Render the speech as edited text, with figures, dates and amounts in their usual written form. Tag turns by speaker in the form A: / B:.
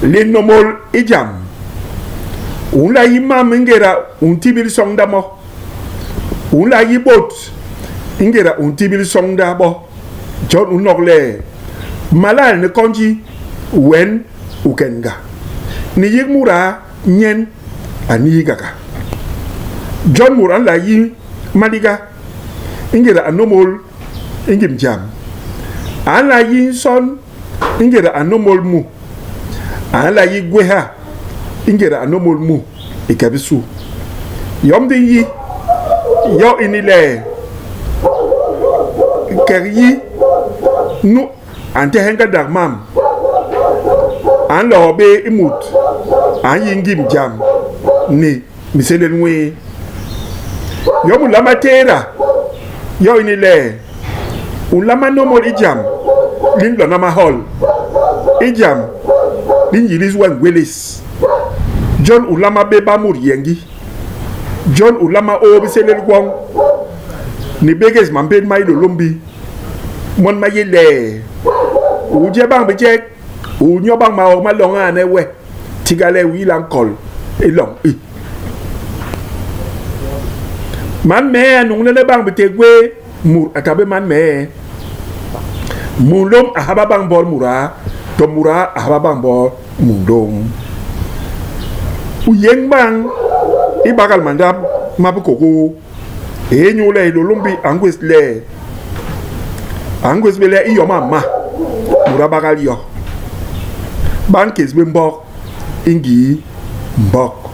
A: Linômôl i jam. U nla yi mam i ngéda u ntibil soñda mo. U nla yi bôt i ngéda u ntibil soñda bo. Jon u nok le, malal ni konji wen u ken-ga. Ni yik muda nyen a niigaga. Jon mut a nla yi maliga i ngéda a nômôl i ngim jam. A nla yi nson i ngéda a nômôl mu. A nla yi gwéha i ngéda a nômôl mu i ke bisu. Yom di nyi, yo ini le, nkek yi nu a ntehe ngandak mam, a nloo bé i mut a nyi ngim jam ni minsélél nwé. Yom u nlama tééda, yo ini le, u nlama nômôl i jam li nlona mahol, i jam li nyilis we ngwélés. Jon u nlama bé ba mut yeñgi. Jon u nlama ôô bisélél gwoñ ni bégés mambén ma Hilôlômbi. Mon ma yé le, u je bañ bijek, u nyo bañ maog ma loñ a ane we, tiga le u yila nkol i loñ i. Man mee a nuñlene bañ biték gwé, mut a ta bé man mee. Munlôm a haba bañ mbôl mudaa, to mudaa a haba bañ mbôl munlôm. U yéñ bañ i bagal mandap ma bikôkôô. Inyule Hilôlômbi a ngwés le a ngwés bé le i yom a mma, mut a bagal yo. Ba nkés bé mbok i ngii mbok.